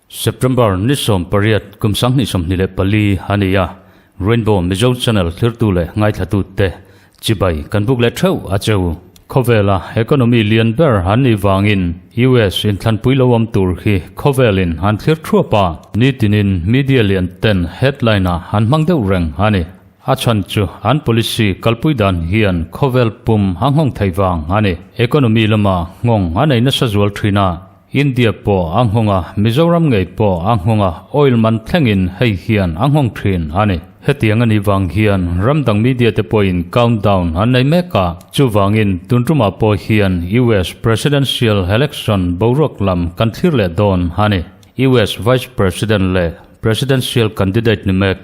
September ni 18 kum 2024 a ni a, Rainbow Mizo Channel thlirtu leh ngaithlatute chibai kan buk leh theuh a cheu. Khawvela economy lian ber an nih vangin US inthlanpui lo awm tur hi khawvelin an thlir thuap a, nitinin media lian ten headline ah an hmang deuh reng a ni. A chhan chu an policy kalpui dan hian khawvel pum a nghawng thei vang a ni. Economy lama nghawng a nei nasa zual thin a, India pawh a nghawng a, Mizoram ngei pawh a nghawng a, oil man thlengin hei hian a nghawng thin a ni. Hetiang a nih vang hian ram dang media te pawhin countdown an nei mek a, chuvangin tun tumah pawh hian US Presidential Election boruak lam kan thlir leh dawn a ni. US Vice President leh Presidential candidate ni mek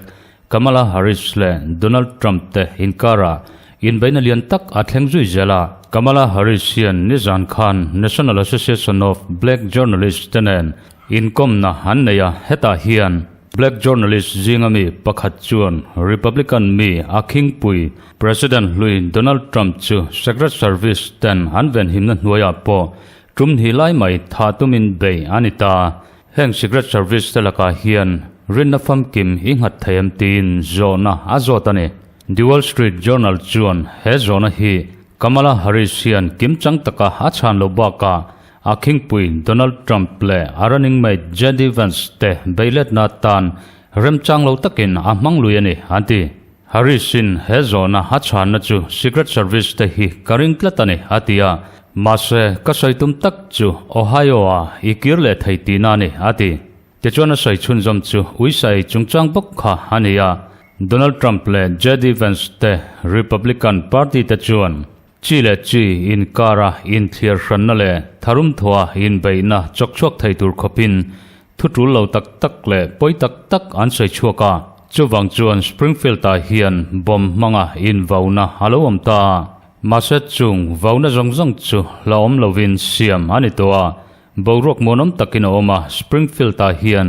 Kamala Harris leh Donald Trump te inkarah inbeihna lian tak a thleng zui zel a. Kamala Harris hian nizan khan National Association of Black Journalists te nen inkawmna an nei a, hetah hian Black journalist zinga mi pakhat chuan Republican mi a khingpui President hlui Donald Trump chu Secret Service ten an venhimna hnuaiah pawh tum hnih lai mai thah tumin bei a ni ta. Heng Secret Service te lakah hian rinna famkim i nghat thei em tiin zawhna a zawt a ni. The Wall Street Journal chuan he zawhna hi Kamala Harris hian kimchang taka a chhan lo bakah a khingpui Donald Trump leh a running mate JD Vance te beiletna atan remchang lo takin a hmang lui a ni, an ti. Harris-in he zawhna a chhanna chu Secret Service te hi ka ring tlat a ni, a ti a. Mahse, ka sawi tum tak chu Ohio-a i kir leh thei tihna a ni, a ti. Tichuan a sawi chhunzawm chu uisai chungchang bawk kha a ni a. Donald Trump leh JD Vance te Republican Party te chuan chi leh chi inkara inthliar hranna leh tharum thawha inbeihna chawkchhuak thei tur khawpin Thu tul lo tak tak leh pawi tak tak an sawi chhuak a, chuvang chuan Springfield-ah hian bomb hmanga invauna a lo awm ta a. Mahse chung vauna zawng zawng chu la awm lovin siam a ni tawh a, boruak muanawm takin a awm a, Springfield-ah hian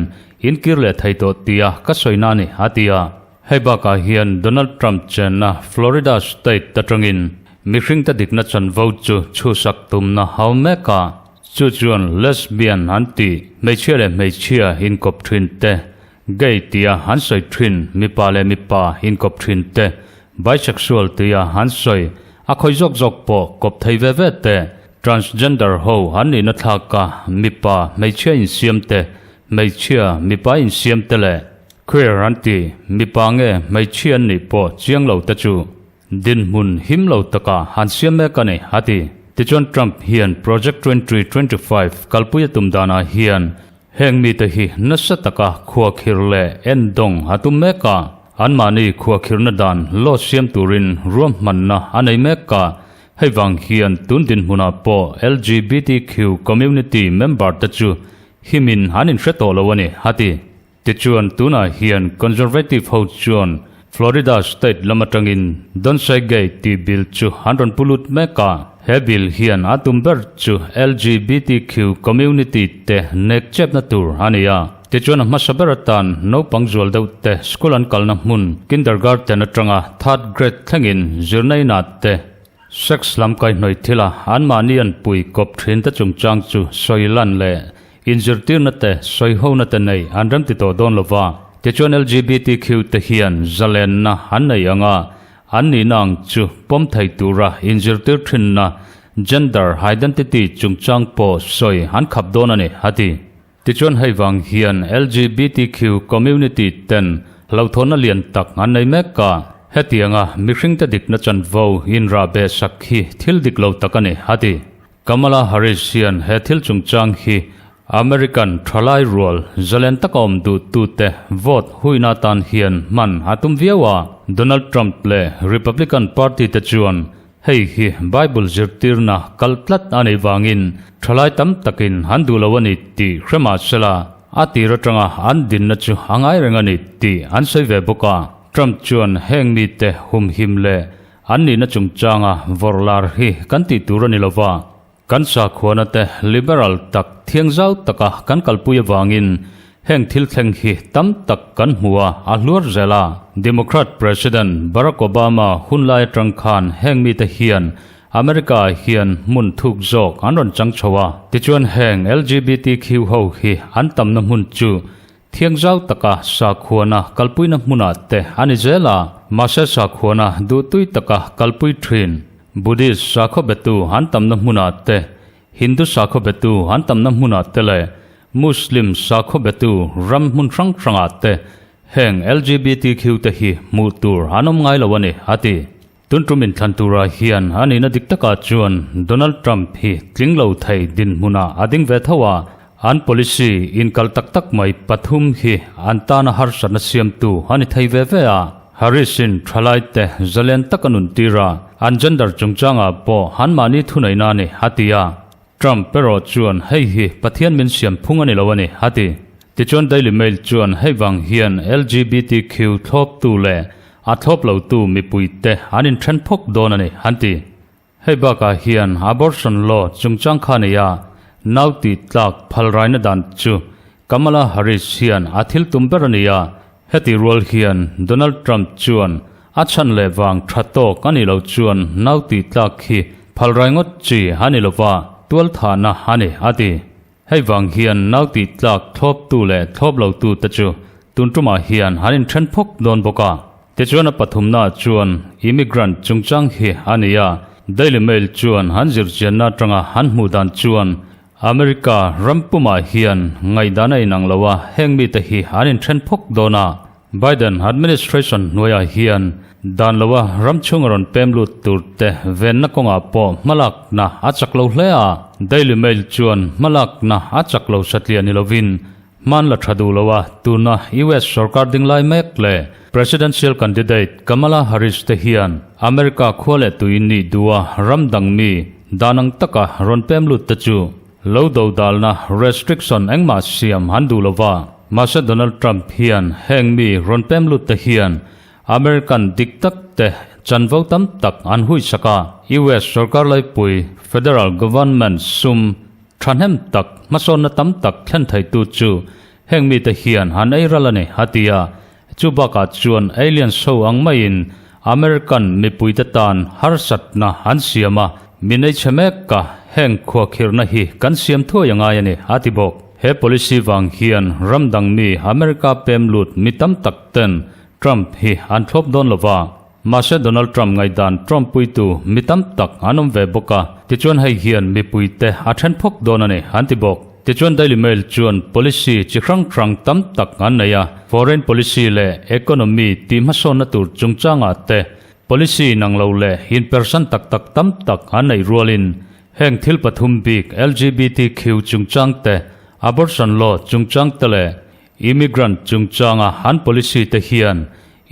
inkir leh thei tawh tia ka sawina a ni, a ti a. Hei bakah hian Donald Trump chenna Florida state atangin mihringte dikna chanvo chu chhusak tumna a awm mek a. Chu chuan lesbian an tih hmeichhia leh hmeichhia inkawp thin te, gay tia an sawi thin mipa leh mipa inkawp thin te, bisexual tia an sawi a khawi zawk zawk pawh kawp thei ve ve te, transgender ho an nihna thlaka mipa hmeichhia insiam te, hmeichhia mipa insiam te leh queer an tih mipa nge hmeichhia an nih pawh chiang lo te chu Dinhmun him lo takah han siam mek a ni, a ti. Tichuan Trump hian Project 2025 kalpui a tum danah hian heng mite hi nasa taka khuakhir leh endawng a tum mek a, anmahni khuakhirna dan law siam turin ruahmanna a nei mek a, hei vang hian tun dinhmunah pawh LGBTQ community member te chu himin an inhre tawh lo a ni, a ti. Tichuan, tunah hian Conservative ho chuan Florida state lam atangin Don't Say Gay tih bill chu an rawn pu lut mek a. He bill hian a tum ber chu LGBTQ community te nek chepna tur a ni a. Tichuan a hmasa ber atan naupang zual deuh te school an kalna hmun kindergarten atanga third grade thlengin zirna inah te sex lam kaihhnawih thila anmahni an pui kawp thin te chungchang chu sawi lan leh Inzirtirna te, sawihona te nei an remti tawh dawn lo va, tichuan LGBTQ te hian zalenna an nei ang a, an nihna ang chu pawm thei tura inzirtir thinna gender identity chungchang pawh sawi an khap dawn a ni, a ti. Tichuan hei vang hian LGBTQ community ten hlauhthawnna lian tak an nei mek a, hetianga mihringte dikna chanvo inrahbeh sak hi thil dik lo tak a ni, a ti. Kamala Harris hian he thil chungchang hi American thalai rual zalen taka awm duhtute vote huina atan hian hman a tum viau a. Donald Trump leh Republican Party te chuan hei hi Bible zirtirna kal tlat a nih vangin thalai tam takin an duh lo a ni tih hre mah sela a tir atanga an dinna chu a ngai reng a ni tih an sawi ve bawk a. Trump chuan heng mite humhim leh An nihna chungchanga vawrh lar hi kan tih tur a ni lova, kan sakhuana te liberal tak thiangzau taka kan kalpui avangin Heng thil thleng hi tam tak kan hmu a, a hluar zel a. Democrat President Barack Obama hun lai atang khan heng mite hian America ah hian hmun thuk zawk an rawn chang chho a. Tichuan heng LGBTQ ho hi an tamna hmun chu Thiangzau taka sakhuana kalpuina hmunah te a ni zel a, mahse sakhuana duhtui taka kalpui thin Buddhist sakhaw betu an tamna hmunah te, Hindu sakhaw betu an tamna hmunah te leh Muslim sakhaw betu ram hmun hrang hrangah te heng LGBTQ te hi hmuh tur an awm ngai lo a ni, a ti. Tun tum inthlan turah hian a nihna dik takah chuan Donald Trump hi tling lo thei dinhmunah a ding ve tho a, an policy inkal tak tak mai pathum hi an tana harsatna siamtu a ni thei ve ve a. Harris-in thalaite zalen taka nuntir a, an gender chungchangah pawh anmahni thuneihna a ni, a ti a. Trump erawh chuan hei hi Pathian min siam phung a ni lo a ni, a ti. Tichuan Daily Mail chuan hei vang hian LGBTQ thlawptu leh a thlawp lotu mipuite an inthen phawk dawn a ni, an ti. Hei bakah hian abortion law chungchang kha nei a, nau tih tlak phalraina dan chu Kamala Harris hian a thil tum ber a ni a, heti rual hian Donald Trump chuan a chhan leh vang tha tawk a nih loh chuan nau tih tlak hi phalrai ngawt chi a ni lova, tualthahna a ni, a ti. Hei vang hian nau tih tlak thlawptu leh thlawp lotu te chu tun tumah hian an inthen phawk dawn bawk a. Tichuan a pathumnaah chuan immigrant chungchang hi a ni a, Daily Mail chuan an zirchianna atanga an hmuh dan chuan America ram pumah hian ngaihdan a inang lo a, heng mite hi an inthen phawk dawn a. Biden administration hnuaiah hian dan loa ram chhunga rawn pem lut tur te venna kawngah pawh hmalakna a chak lo hle a. Daily Mail chuan hmalakna a chak lo satliah ni lovin hman la tha duh lo a, tuna US sorkar ding lai mek leh Presidential candidate Kamala Harris te hian America khua leh tui nih duha ram dang mi dan ang taka rawn pem lut te chu lo do dalna restriction engmah siam an duh lo va. Mahse Donald Trump hian heng mi rawn pem lut te hian American dik tak te chanvo tam tak an hui sak a, US sorkar laipui federal government sum thahnem tak hmasawnna tam tak thlen theitu chu heng mite hian an ei ral a ni, a ti a. Chu bakah chuan aliens ho ang maiin American mipuite tan harsatna an siam a, min ei chhe mek a, heng khuakhirhna hi kan siam thuai a ngai a ni, a ti bawk. He policy vang hian ram dang mi America pem lut mi tam tak ten Trump hi an thlawp dawn lo va. Mahse Donald Trump ngaihdan Trump puitu mi tam tak an awm ve bawk a, tichuan hei hian mipuite a then phawk dawn a ni, an ti bawk. Tichuan Daily Mail chuan policy chi hrang hrang tam tak an nei a, foreign policy leh economy tih hmasawnna tur chungchangah te policy inang lo leh inpersan tak tak tam tak an neih rualin heng thil pathum bik LGBTQ chungchang te, abortion law chungchang te leh Immigrant chungchanga an policy te hian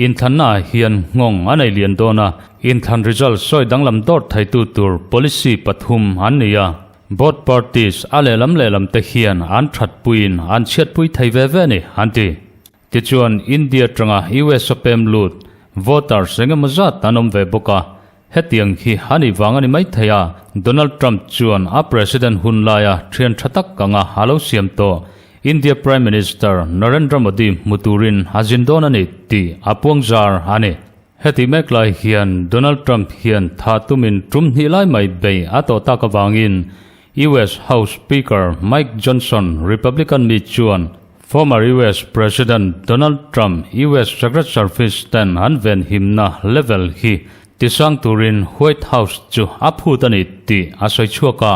inthlanna ah hian nghawng a nei lian dawn a, inthlan result sawi danglam dawr theitu tur policy pathum an ni a. Both parties a lehlam lehlam te hian an thatpuiin an chhiatpui thei ve ve a ni, an ti. Tichuan India atanga US a pem lut voters engemaw zat an awm ve bawk a, Hetiang hi a nih vang a ni maithei a, Donald Trump chuan a president hun laia thian tha tak anga a lo siam tawh India Prime Minister Narendra Modi hmu turin a zin dawn a ni tih a puang zar a ni. Heti mek lai hian Donald Trump hian tha tumin tum hnih lai mai bei a tawh tak avangin US House Speaker Mike Johnson, Republican mi chuan Former US President Donald Trump US Secret Service ten an venhimna level hi tisang turin White House chu a phut a ni tih a sawi chhuak a.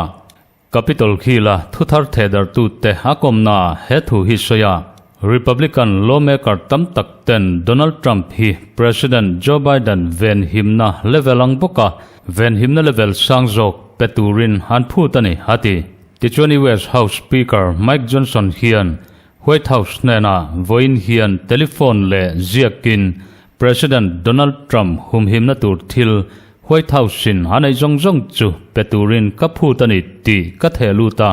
Capitol Hill-a thuthar thehdarhtute a kawmnaah he thu hi sawi a. Republican lawmaker tam tak ten Donald Trump hi President Joe Biden venhimna level ang bawka venhimna level sang zawk pe turin an phut a ni, a ti. Tichuan US House Speaker Mike Johnson hian White House hnenah vawiin hian telephone leh ziakin President Donald Trump humhimna tur thil White House-in a neih zawng zawng chu pe turin ka phut a ni tih ka theh lut a.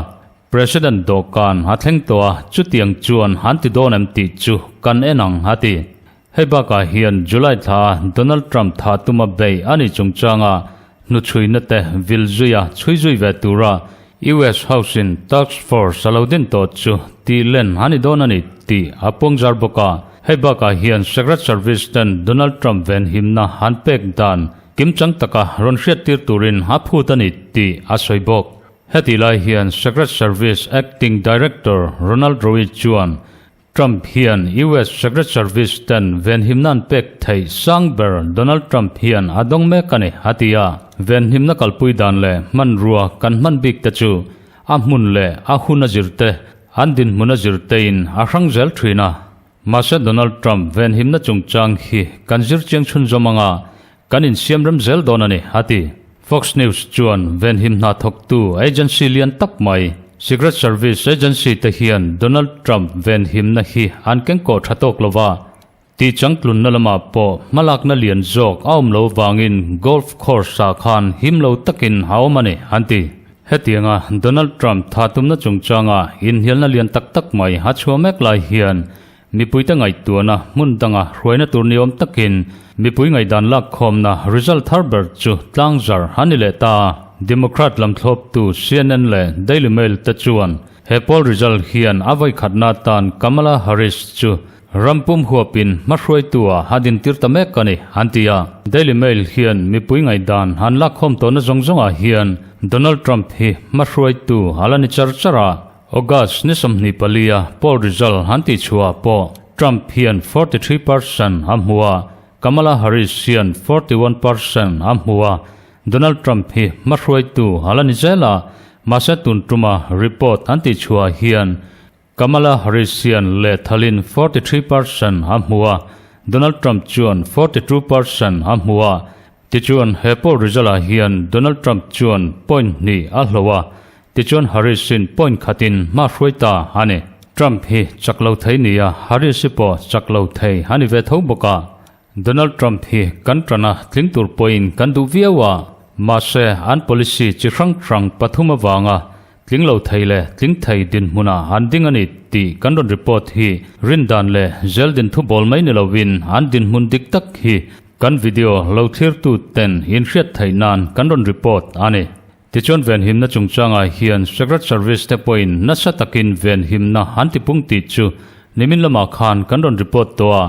President dawhkan a thleng tawh a, chutiang chuan an ti dawn em tih chu kan en ang, a ti. Hei bakah hian July thla Donald Trump thah tuma bei a nih chungchanga hnuchhuina te vil zuia chhui zui ve tura US House in Task Force a lo din tawh chu tih len a ni dawn a ni tih a puangzar bawk a. Hei bakah hian Secret Service ten Donald Trump venhimna an pek dan kimchang taka rawn hriattir turin a phut a ni tih a sawi bawk. Hetih lai hian Secret Service Acting Director Ronald Rowe chuan Trump hian US Secret Service ten venhimna an pek theih sang ber Donald Trump hian a dawng mek a ni, a ti a. Venhimna kalpui dan leh hmanrua kan hman bik te chu a hmun leh a hun a zir te, an dinhmun a zir tein a hrang zel thin a. Mahse Donald Trump venhimna chungchang hi kan zir chiang chhunzawm anga kan insiam rem zel dawn a ni, a ti. Fox News chuan venhim hna thawktu agency lian tak mai, Secret Service agency te hian Donald Trump venhimna hi an kengkawh tha tawk lo va, tih changtlunna lamah pawh hmalakna lian zawk a awm lo vangin golf course-ah khan him lo takin a awm a ni, an ti. Hetianga Donald Trump tha tumna chungchanga inhnialna lian tak tak mai a chhuah mek lai hian Mipuite ngaihtuahna hmun danga hruaina tur ni awm takin mipui ngaihdan lakkhawmna result thar ber chu tlangzar a ni leh ta. Democrat lam thlawptu CNN leh Daily Mail te chuan he poll result hian a vawikhatna atan Kamala Harris chu ram pum huapin hmahruaitu-ah a dintir ta mek a ni, an ti a. Daily Mail hian mipui ngaihdan an lakkhawm tawhna zawng zawngah hian Donald Trump hi hmahruaitu a la ni char char a. August ni 24 a poll result han tih chhuah pawh Trump hian 43 percent a hmu a, Kamala Harris hian 41 percent a hmu a, Donald Trump hi hmahruaitu a la ni zel a, mahse tun tuma report an tih chhuah hian Kamala Harris hian lehthalin 43 percent a hmu a, Donald Trump chuan 42 percent a hmu a, tichuan he poll result ah hian Donald Trump chuan point hnih a hloh a, Tichuan Harris in point khatin hma hruai ta a ni. Trump hi chak lo thei nia, Harris hi pawh chak lo thei a ni ve tho bawk a. Donald Trump hi kan tana tling tur pawhin kan duh viau a, mahse an policy chi hrang hrang pathum avanga tling lo thei leh tling thei dinhmunah an ding a ni tih kan rawn report hi rindan leh zeldin thubawl mai ni lovin an dinhmun dik tak hi kan video lo thlirtu ten inhriat theih nan kan rawn report a ni. Tichuan venhimna chungchangah hian Secret Service te pawhin nasa takin venhimna an tipung tih chu nimin lamah khan kan rawn report tawh a,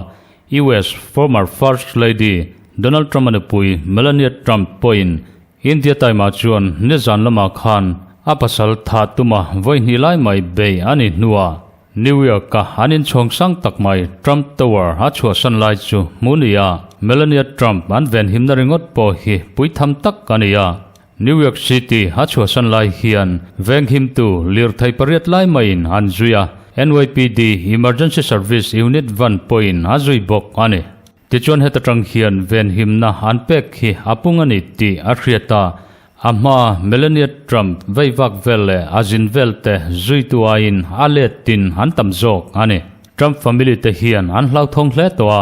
US former First Lady Donald Trump-a nupui Melania Trump pawhin India Time-ah chuan nizan lamah khan a pasal thah tuma vawi hnih lai mai bei a nih hnuah New York-a an inchhawng sang tak mai Trump Tower a chhuahsan lai chu hmu ni a, Melania Trump an venhimna ringawt pawh hi puitham tak a ni a. New York City a chhuahsan lai hian venghimtu lirthei pariat lai maiin an zui a, NYPD Emergency Service Unit van pawhin a zui bawk a ni. Tichuan heta tang hian venhimna an pek hi a pung a ni tih a hriat a, a hma Melania Trump vei vak vel leh a zin vel te zuitu aiin a let tin an tam zawk a ni. Trump family te hian an hlauthawng hle tawh a,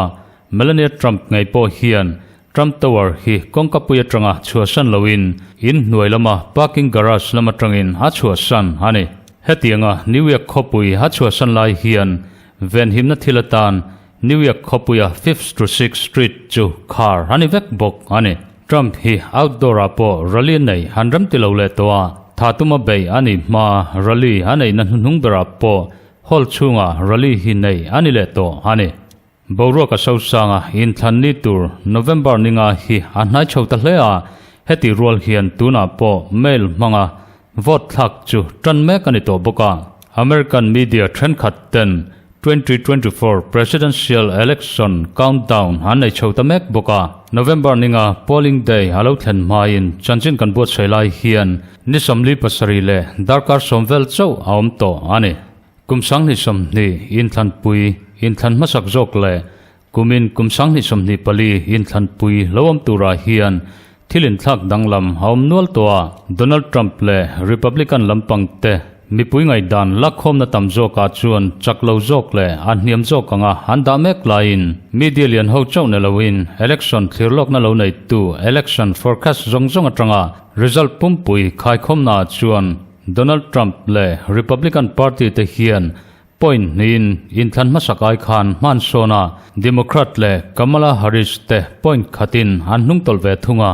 Melania Trump ngei pawh hian Trump Tower hi kawngkapui atanga chhuahsan loin in hnuai lama parking garage lam atangin a chhuahsan a ni. Hetianga New York khawpui a chhuahsan lai hian venhimna thil atan New York khawpuia Fifth to Sixth Street chu khar a ni vek bawk a ni. Trump hi outdoor ah pawh rally nei han rem ti lo leh tawh a, tha tuma bei a nih hma rally a neihna hnuhnung berah pawh hall chhungah rally hi nei a ni leh tawh a ni. Boruak a sosang a, inthlan ni tur November ninga hi a hnai chho ta hle a, heti rual hian tunah pawh mail hmanga vote thlak chu tan mek a ni tawh bawk a. American media thenkhat ten 2024 Presidential Election countdown an nei chho ta mek bawk a. November ninga polling day a lo thlen hmain chanchin kan buatsaih lai hian ni 47 leh darkar sawm vel chauh a awm tawh a ni. Kum 2020 inthlanpui inthlan hmasak zawk leh kumin kum 2024 inthlanpui lo awm turah hian thil inthlak danglam a awm nual tawh a. Donald Trump leh Republican lampang te mipui ngaihdan lakkhawmna tam zawkah chuan chak lo zawk leh a hniam zawk anga an dah mek laiin media lian ho chauh ni loin election thlir lawkna lo neitu election forecast zawng zawng atanga result pumpui khaikhawmnaah chuan Donald Trump leh Republican Party te hian point hnihin inthlan hmasak ai khan hman sawn a, Democrat leh Kamala Harris te point khatin an hnungtawlh ve thung a.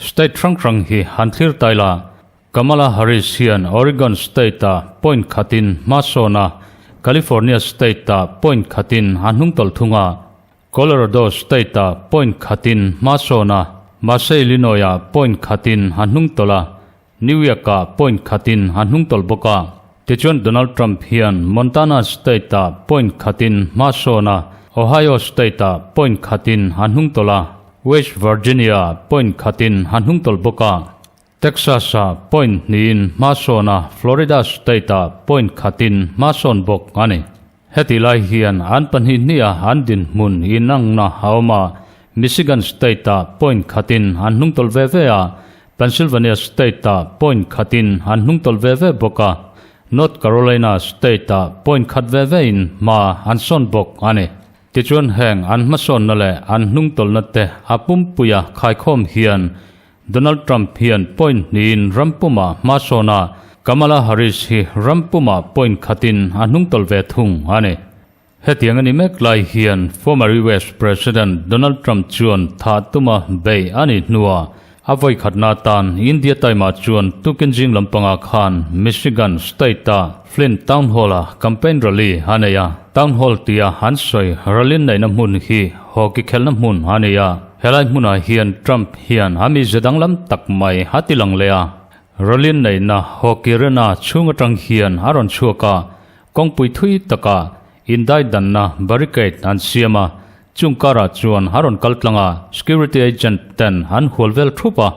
State hrang hrang hi han thlir tai la. Kamala Harris hian Oregon state-ah point khatin hma sawn a, California state-ah point khatin a hnungtawlh thung a. Colorado state-ah point khatin hma sawn a, mahse Illinois-ah point khatin a hnungtawlh a, New York-ah point khatin a hnungtawlh bawk a. Tichuan Donald Trump hian Montana state-ah point khatin hma sawn a, Ohio state-ah point khatin a hnungtawlh a, West Virginia-ah point khatin a hnungtawlh bawk a. Texas-ah point hnihin hma sawn a, Florida state-ah point khatin hma sawn bawk a ni. Heti lai hian an pahnih hniha an dinhmun inangna a awm a, Michigan state-ah point khatin an hnungtawlh ve ve a, Pennsylvania state-ah point khatin an hnungtawlh ve ve bawk a, North Carolina state-ah point khat ve vein hma an sawn bawk a ni. Tichuan heng an hmasawnna leh an hnungtawlhna te a pumpuia khaikhawm hian Donald Trump hian point hnihin ram pumah hma sawn a, Kamala Harris hi ram pumah point khatin a hnungtawlh ve thung a ni. Hetiang a ni mek lai hian former US President Donald Trump chuan thah tuma beih a nih hnuah a vawi khatna atan India Time-ah chuan tukin zing lampangah khan Michigan State-a Flint Town Hall-a campaign rally a nei a. Town Hall tia an sawi rally neihna hmun hi hockey khelhna hmun a ni a. Helai hmunah hian Trump hian a mize danglam tak mai a ti lang leh a. Rally neihna hockey arena chhung atang hian a rawn chhuak a, kawngpui thui takah indaidanna barricade an siam a, chung karah chuan a rawn kal tlang a, security agent ten an hual vel thup a,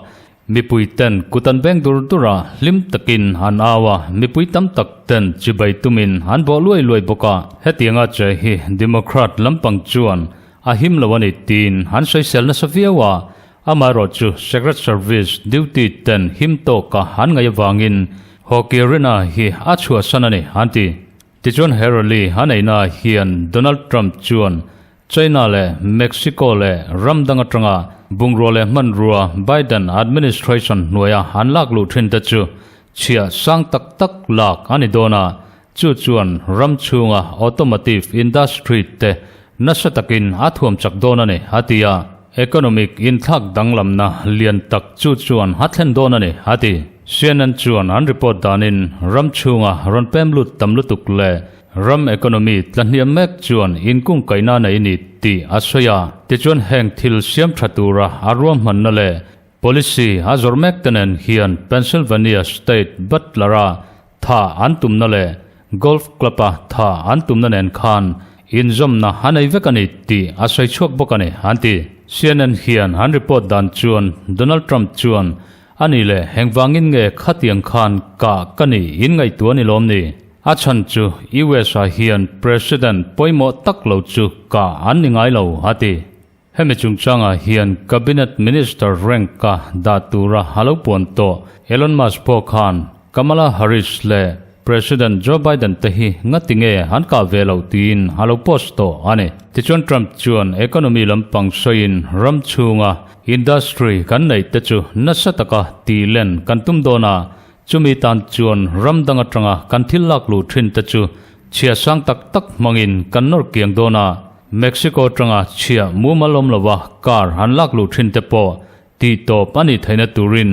mipui ten kut an beng dur dur a, hlim takin an au a, mipui tam tak ten chibai tumin an bawh luai luai bawk a. Hetianga che hi Democrat lampang chuan A him lo a ni tiin an sawisel nasa viau a, amaherawhchu Secret Service duty ten him tawka an ngaih avangin Hockey Arena hi a chhuahsan a ni an ti. Tichuan he rally a neihnaah hian Donald Trump chuan China leh Mexico leh ram dang atanga bungrua leh hmanrua Biden administration hnuaia an lak luh thin te chu chhiah sang tak tak lak a ni dawn a, Chu chuan ram chhunga automotive industry te nasa takin a thuam chak dawn a ni, a ti a. Economic inthlak danglamna lian tak chu chuan a thlen dawn a ni, a ti. CNN chuan an report danin ram chhunga rawn pem lut tam lutuk leh ram economy tla hniam mek chuan inkungkaihna nei ni tih a sawi a. Tichuan heng thil siam tha tura a ruahmanna leh policy a zawrh mek te nen hian Pennsylvania State Butler-a Tha an tumna leh Golf Club-a tha an tumna nen khan inzawmna a nei vek a ni tih a sawi chhuak bawk a ni, an ti. CNN hian an report dan chuan Donald Trump chuan, A nih leh engvangin nge khatiang khan kah ka nih in ngaihtuah a ni lawm ni? A chhan chu US-ah hian President pawimawh tak lo chu kah an ni ngai lo, a ti. Hemi chungchangah hian Cabinet Minister rank-a dah tura a lo puan tawh Elon Musk pawh khan Kamala Harris leh President Joe Biden te hi ngati nge an kah ve loh tiin a lo post tawh a ni. Tichuan Trump chuan economy lampang sawiin ram chhunga industry kan neih te chu nasa taka tih len kan tum dawn a, chumi tan chuan ram dang atanga kan thil lak luh thin te chu chhia sang tak tak hmangin kan nawr kiang dawn a, Mexico atanga chhia mumal awm lova car han lak luh thin te pawh tih tawp a nih theihna turin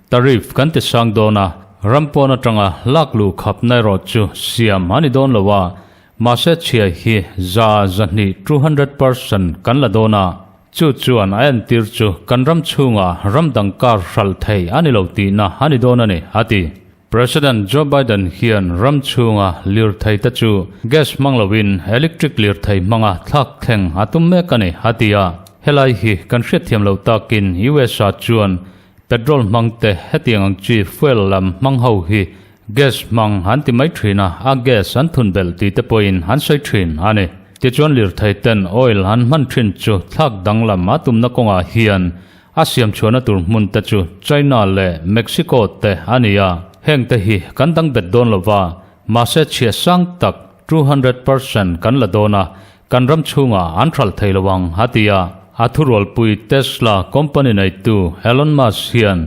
tariff kan ti sang dawn a, ram pawn atanga lak luh khapna erawh chu siam a ni dawn lo a, mahse chhia hi za zahnih, 200%, kan la dawn a, chu chuan a entir chu kan ram chhunga ram dang car hralh thei a ni lo tihna a ni dawn a ni, a ti. President Joe Biden hian ram chhunga lirthei te chu gas hmang loin electric lirthei hmanga thlak thleng a tum mek a ni, a ti a. Helai hi kan hriatthiam loh takin USA chuan petrol hmang te hetiang ang chi fuel lam hmang ho hi gas hmang an ti mai thin a, a gas an thun belh tih te pawhin an sawi thin a ni. Tichuan lirthei ten oil an hman thin chu thlak danglam a tumna kawngah hian A siam chhuahna tur hmun te chu China leh Mexico te a ni a, heng te hi kan dang bet dawn lo va, mahse chhia sang tak 200% kan la dawn a, kan ram chhungah an hralh thei lo ang, a ti a. A thurualpui Tesla company neitu Elon Musk hian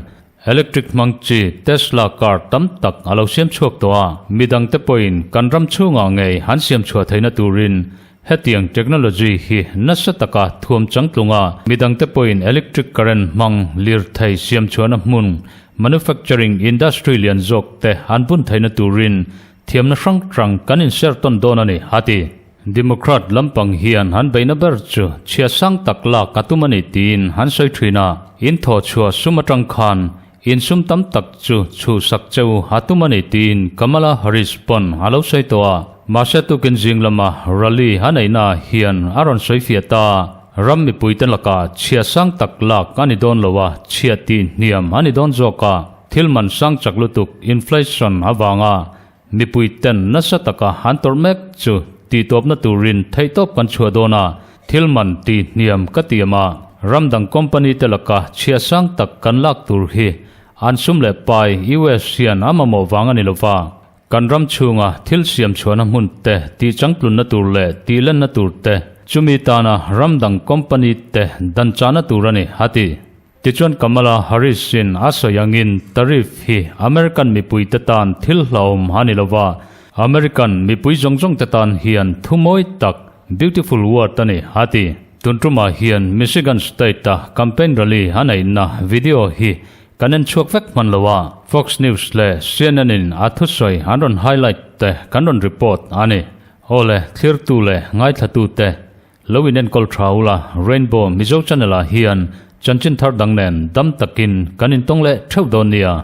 electric hmang chi Tesla car tam tak a lo siam chhuak tawh a, midangte pawhin kan ram chhungah ngei an siam chhuah theihna turin. Hetiang technology hi nasa taka thuam changtlung a, midangte pawhin electric current hmang lirthei siamchhuahna hmun, manufacturing industry lian zawk te an bun theihna turin thiamna hrang hrang kan inser tawn dawn a ni, a ti. Democrat lampang hian an beihna ber chu chhia sang tak lak a tum a ni tiin an sawi thin a, in thawhchhuah sum atang khan Insum tam tak chu chhuhsak che u a tum a ni tiin Kamala Harris pawn a lo sawi tawh a. Mahse tukin zing lama rally a neihna hian a rawn sawi fiah ta. Ram mipuite lakah chhia sang tak lak a ni dawn lo a, chhia tih hniam a ni dawn zawk a. Thil man sang chak lutuk inflation avanga Mipui ten nasa taka an tawrh mek chu tihtawpna turin theihtawp kan chhuah dawn a, thil man ti hniam ka tiam a, ram dang company te laka chhia sang tak kan lak tur hi an sum leh pai US hian a mamawh vang a ni lova, kan ram chhunga thil siam chhuahna hmun te tihchangtlunna tur leh tihlenna tur te chumi tana ram dang company te dan chahna tur a ni, a ti. Tichuan Kamala Harris-in a sawi angin tariff hi American mipuite tan thil hlauhawm a ni lova, American mipui zawng zawng te tan hian thu mawi tak, beautiful word a ni, a ti. Tun tumah hian Michigan State-a campaign rally a neihna video hi kan en chhuak vek hman lo a, Fox News leh CNN-in a thusawi an rawn highlight te kan rawn report a ni. Aw le, thlirtu leh ngaithlatute Lo inenkawl tha ula, Rainbow Mizo Channel ah hian chanchin thar dang nen dam takin kan intawng leh theuh dawn nia.